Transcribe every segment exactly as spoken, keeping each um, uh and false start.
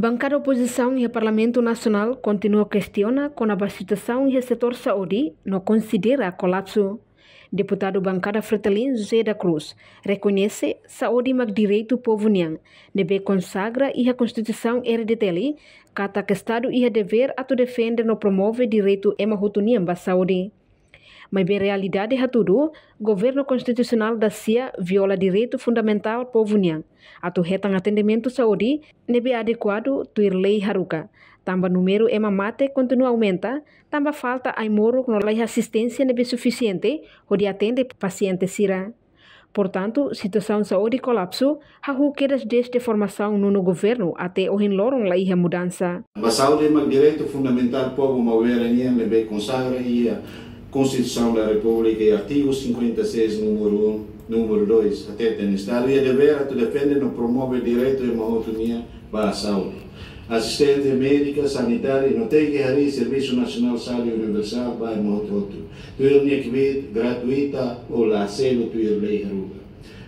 Bankada opozisaun iha Parlamentu Nasionál kontinua kestiona kona-ba situasaun iha setór saúde no konsidera kolapsu. Deputadu bankada Fretilin, José da Cruz, rekoñese saúde mak direitu povu nian, ne'ebé konsagra iha Konstituisaun R D T L, katak Estadu iha devér atu defende no promove direitu ema hotu nian ba saúde. Maibé realidade hatudu, governu konstitusionál dasia viola direitu fundamentál povu nian atu hetan atendimentu saúde ne'ebé adekuadu tuir lei haruka. Tanba númeru ema mate kontinua aumenta, tanba falta ai-moruk no laiha asisténsia ne'ebé sufisiente hodi atende pasiente sira. Portantu, situasaun saúde kolapsu, hahú kedas dezde formasaun nonu governu até ohin loron laiha mudansa. Ba saúde mak direitu fundamentál povu mauera nian ne'ebé konsagra iha Konstituisaun da Repúblika iha artigu cinquenta e seis, númeru um, númeru dois, hateten Estadu iha devér atu defende no promove direitu ema hotu nian ba saúde. Asisténsia médika, sanitária, no tenke harii servisu nasionál saúde universál ba ema hotu-hotu, tuir nia kbiit, gratuita ou la selu tuir lei haruka.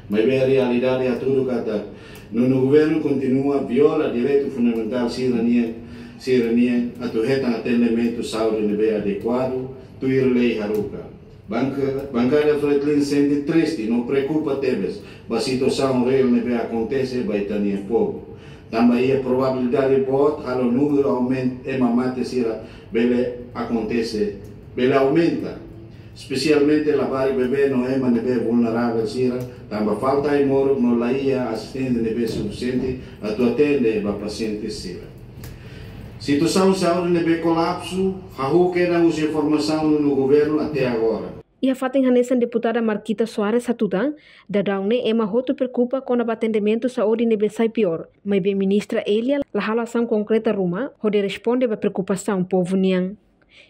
Maibé realidade hatudu katak nonu governu kontinua viola direitu fundamentál sira-nian, sira-nian atu hetan atendimentu saúde ne'ebé adekuadu tuir lei haruka. Banka-, bankada Fretilin sente triste no preokupa tebes ba situasaun reál ne'ebé akontese ba ita-nia povu. Tanba iha probabilidade boot halo númeru aumen-, ema mate sira bele akontese, bele aumenta. Espesialmente labarik bebé no ema ne'ebé vulneravel sira, tanba falta ai-moruk no laiha asisténsia ne'ebé sufisiente atu atende ba pasiente sira. Situasaun saúde ne'ebé kolapsu, hahú kedas husi formasaun nonu governu até agora. Iha fatin hanesan deputada Marquita Soares hatutan, daudaun ne'e ema hotu preokupa kona-ba atendimentu saúde ne'ebé sai piór. Maibé ministra Elia la halo asaun konkreta ruma hodi responde ba preokupasaun povu nian.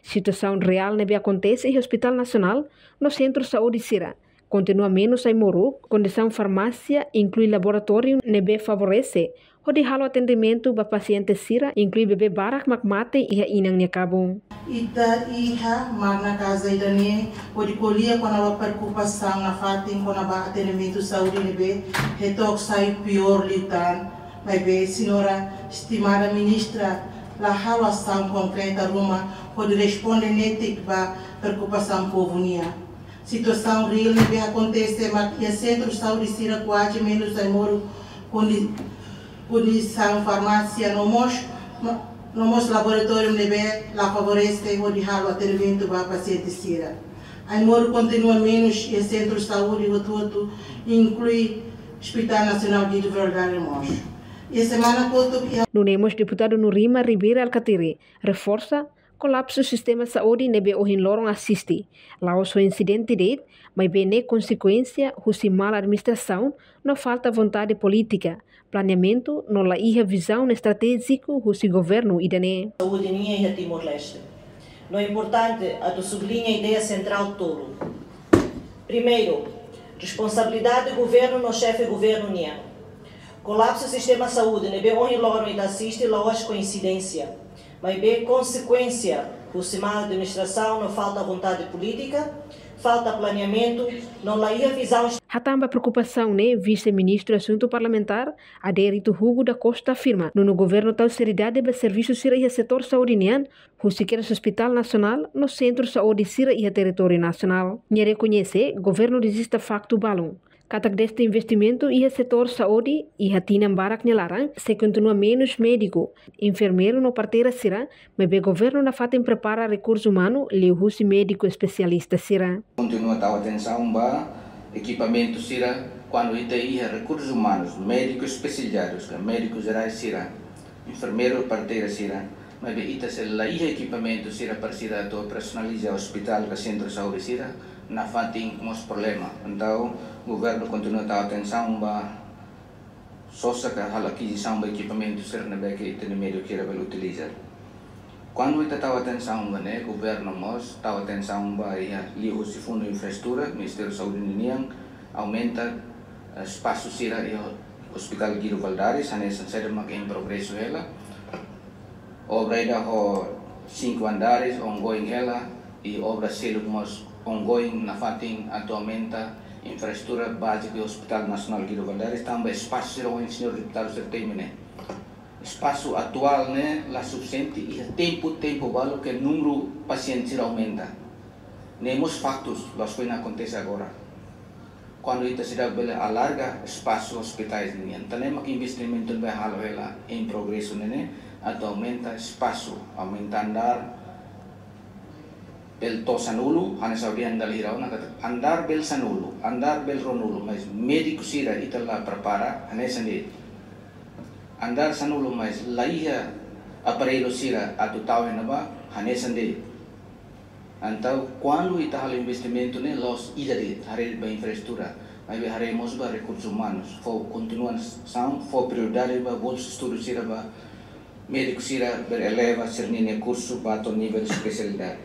Situasaun reál ne'ebé akontese iha Hospitál Nasionál no sentru saúde sira. Kontinua menus ai-moruk, kondisaun farmásia, inklui laboratóriu ne'ebé favorese hodi halo atendimentu ba pasiente sira, inklui bebé barak mak mate iha inan nia kabun. Ita iha mak na kaza ida-ne'e hodi ko'alia kona-ba preokupasaun nafatin kona-ba atendimentu saúde ne'ebé heto'o sai piór liután, maibé señora estimada ministra la halo asaun konkreta ruma hodi responde netik ba preokupasaun povu nian. Situasaun reál ne'ebé akontese mak iha sentru saúde sira kuaze menus ai-moruk, kondi-, kondisaun farmásia no mós, no, no mós laboratóriu ne'ebé la favorese hodi halo atendimentu ba pasiente sira. Ai-moruk kontinua menus iha sentru saúde hotu-hotu, inklui Hospitál Nasionál Guido Valadares mós. Iha semana kotuk iha Nune'e mós deputadu Nurima Ribeiro Alkatiri reforsa kolapsu sistema saúde ne'ebé ohin loron asiste, la'ós ho insidente de'it, maibé ne'e konsekuénsia husi mal administrasaun no falta vontade polítika, planeamentu no laiha vizaun estratéjiku husi governu ida-ne'e. Saúde nian iha Timor-Leste. No importante atu subliña ideia sentrál tolu. Primeiru, responsabilidade governu no xefe governu nian. Kolapsu sistema saúde ne'ebé ohin loron ita asiste la'ós koinsidénsia, maibé konsekuénsia husi mal administrasaun no falta vontade polítika, falta planeamentu, no laiha vizaun. Hatán ba preokupasaun ne'e, Vise-Ministru Asuntu Parlamentár, Adérito Hugo da Costa afirma, nonu governu tau seriedade ba servisu sira iha setór saúde nian, husi kedas Hospitál Nasionál no sentru saúde sira iha territóriu nasionál. Nia rekoñese, governu rejista faktu balun katak dezde investimentu iha setór saúde iha tinan barak nia laran, sei kontinua menus médiku, enfermeiru no parteira sira, maibé governu nafatin prepara rekursu umanu liuhusi médiku espesialista sira. Kontinua tau atensaun ba ekipamentu sira, kuandu ita iha rekursus umanus, médiku espesializadu, ka médiku jerais sira, enfermeiru, parteira sira, maibé ita sei laiha ekipamentu sira para sira atu operasionaliza ospitál ka sentru saúde sira, nafatin mós problema. Entaun, governu kontinua tau atensaun ba sosa ka halo akizisaun ba ekipamentu sira ne'ebé ke ita-nia médiku sira bele utiliza. Kuandu ita tau atensaun ba ne'e, governu mós tau atensaun ba iha liuhusi Fundu Infraestrutura, Ministériu Saúde ninian, aumenta, eh, espasu sira iha Hospitál Guido Valadares, hanesan saida mak em progresso hela. Obra ida ho cinco andares, ongoing hela, i obra seluk mós ongoing nafatin atu aumenta infraestrutura báziku iha Hospitál Nasionál Guido Valadares, tanba espasu sira ohin señór deputadu sira temi ne'e. Espasu atuál ne'e la sufisiente, iha tempu, tempu balu ke númeru pasiente sira aumenta. Ne'e mós faktus, la'ós foin akontese agora. Kuandu ita seidauk bele alarga espasu ospitais nian, entaun ne'e mak investimentu ne'ebé halo hela em progresu ne'e ne'e, atu aumenta espasu, aumenta andár, bele to'o sanulu, hanesan ohin dala hira ona katak andár bele sanulu, andár bele ruanulu, mas médiku sira ita la prepara, hanesan de'it. Andár sanulu, mas la iha aparellu sira atu tau iha ne'ebá, hanesan de'it. Entaun, kuandu ita halo investimentu ne'e la'ós ida de'it, haree ba infraestrutura, maibé haree mós ba rekursus umanus, fó kontinuasaun, fó prioridade ba bolsa estudu sira ba médiku sira bele eleva sira-nia kursu ba to'o nivel espesialidade,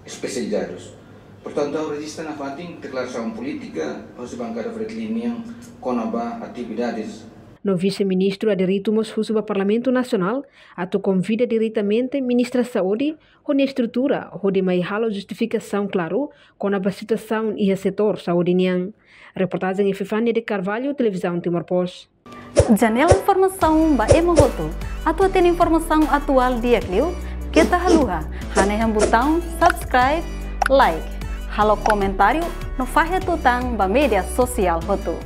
espesializadus. Portantu, ha'u rejista nafatin deklarasaun polítika husi bankada Fretilin nian kona-ba atividades. No Vise-Ministru Adérito mós husu ba Parlamentu Nasionál atu konvida diretamente Ministra Saúde ho nia estrutura hodi mai halo justifikasaun klaru kona-ba situasaun iha setór saúde nian. Reportajen Epifania de Carvalho, Televizaun Timor Post. Janela informasaun ba ema hotu. Atu hatene informasaun atuál di'ak liu, keta haluha hanehan butaun subscribe, like, halo komentáriu no fahe tutan ba média sosiál hotu.